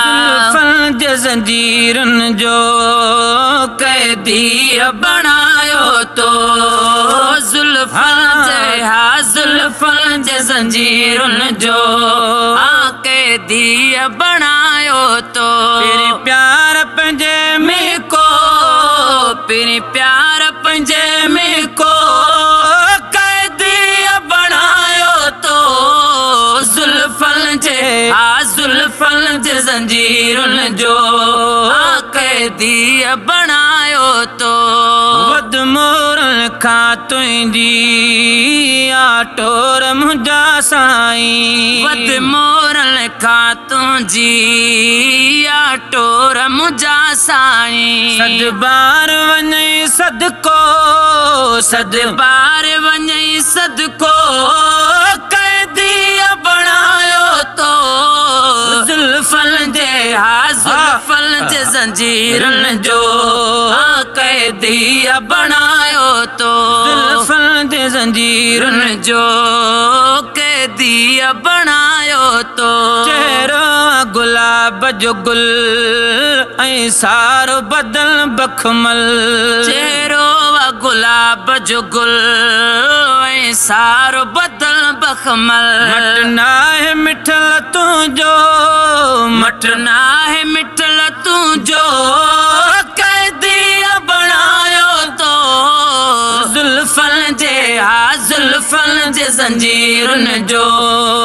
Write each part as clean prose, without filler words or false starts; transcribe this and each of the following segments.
ज़ुल्फ़न जे ज़ंजीरनि जो क़ैदी बणायो तो। ज़ुल्फ़न जे हा ज़ुल्फ़न जे ज़ंजीरनि जो हा क़ैदी बणायो तो। पहिरीं प्यार पंहिंजे में को, पहिरीं प्यार पंहिंजे में को क़ैदी बणायो तो। ज़ुल्फ़न जे हा ज़ुल्फ़न जे ज़ंजीरनि जो हा क़ैदी बणायो तो। वध मोरनि खां तुंहिंजी आटोर मुंहिंजा साईं, वध मोरनि खां तुंहिंजी आटोर मुंहिंजा साईं। सदबार वञे सदको, सदबार वञे सदको क़ैदी बणायो तो। ज़ुल्फ़न जे हा ज़ुल्फ़न जे ज़ंजीरनि जो हा क़ैदी बणायो तो। ज़ुल्फ़न जे ज़ंजीरनि जो क़ैदी बणायो तो। चेहरो गुलाब जो गुल ऐं सारो बदन बखमल, चेहरो गुलाब जो गुल ऐं सारो बदन बखमल। मट नाहे मिठल तुंहिंजो, मट नाहे मिठल तुंहिंजो क़ैदी बणायो तो। ज़ुल्फ़न जे हा ज़ुल्फ़न जे ज़ंजीरनि जो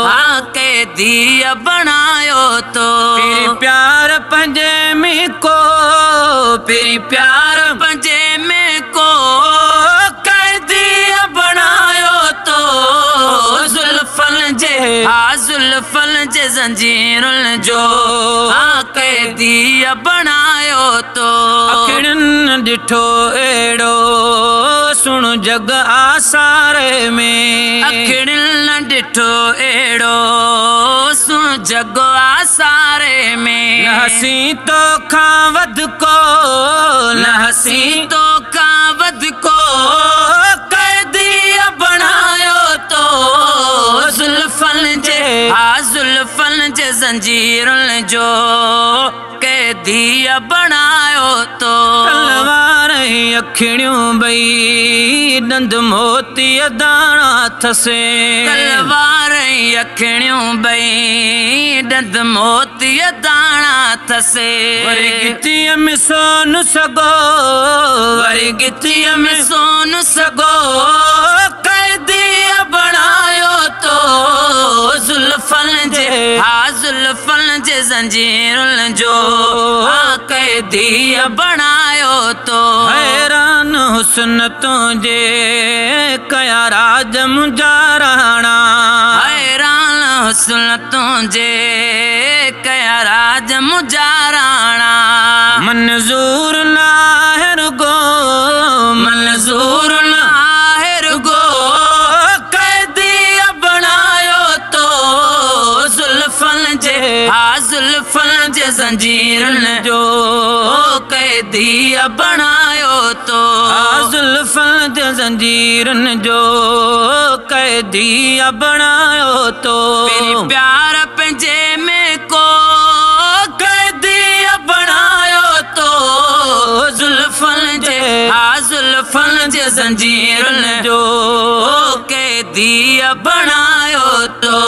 हा क़ैदी बणायो तो। पहिरीं प्यार पंहिंजे में को, पहिरीं प्यार पंहिंजे में को क़ैदी बणायो तो। ज़ुल्फ़न जे हा ज़ुल्फ़न जे ज़ंजीरनि जो हा क़ैदी बणायो तो। अखियुनि ॾिठो अहिड़ो सुण जग आसारे में, अखियुनि न ॾिठो अहिड़ो सुण जग आसारे में। न हसी तोखां वध को, न हसी तोखां वध को क़ैदी बणायो तो। ज़ुल्फ़न जे हा ज़ुल्फ़न जे ज़ंजीरनि जो क़ैदी बणायो तो। तलवार अखिड़ियूं ॿई ॾंद मोती दाणा अथसि, तलवार अखिड़ियूं ॿई ॾंद मोती दाणा अथसि। वरी गिचीअ में सोन सॻो, वरी गिचीअ में सोन सॻो क़ैदी बणायो तो। ज़ुल्फ़न जे हा ज़ुल्फ़न जे ज़ंजीरनि जो हा क़ैदी बणायो तो। हैरान हुस्न तुंहिंजे कया राज मुंहिंजा राणा, हैरान हुस्न तुंहिंजे कया राज मुंहिंजा राणा। मंज़ूर न आहे रुगो, मंज़ूर न आहे रुगो क़ैदी बणायो तो। ज़ुल्फ़न जे हा ज़ुल्फ़न जे ज़ंजीरनि जो क़ैदी बणायो तो। ज़ुल्फ़न जे ज़ंजीरनि जो क़ैदी बणायो तो। पहिरीं प्यार पंहिंजे में को क़ैदी बणायो तो। ज़ुल्फ़न जे हा ज़ुल्फ़न जे ज़ंजीरनि जो क़ैदी बणायो तो।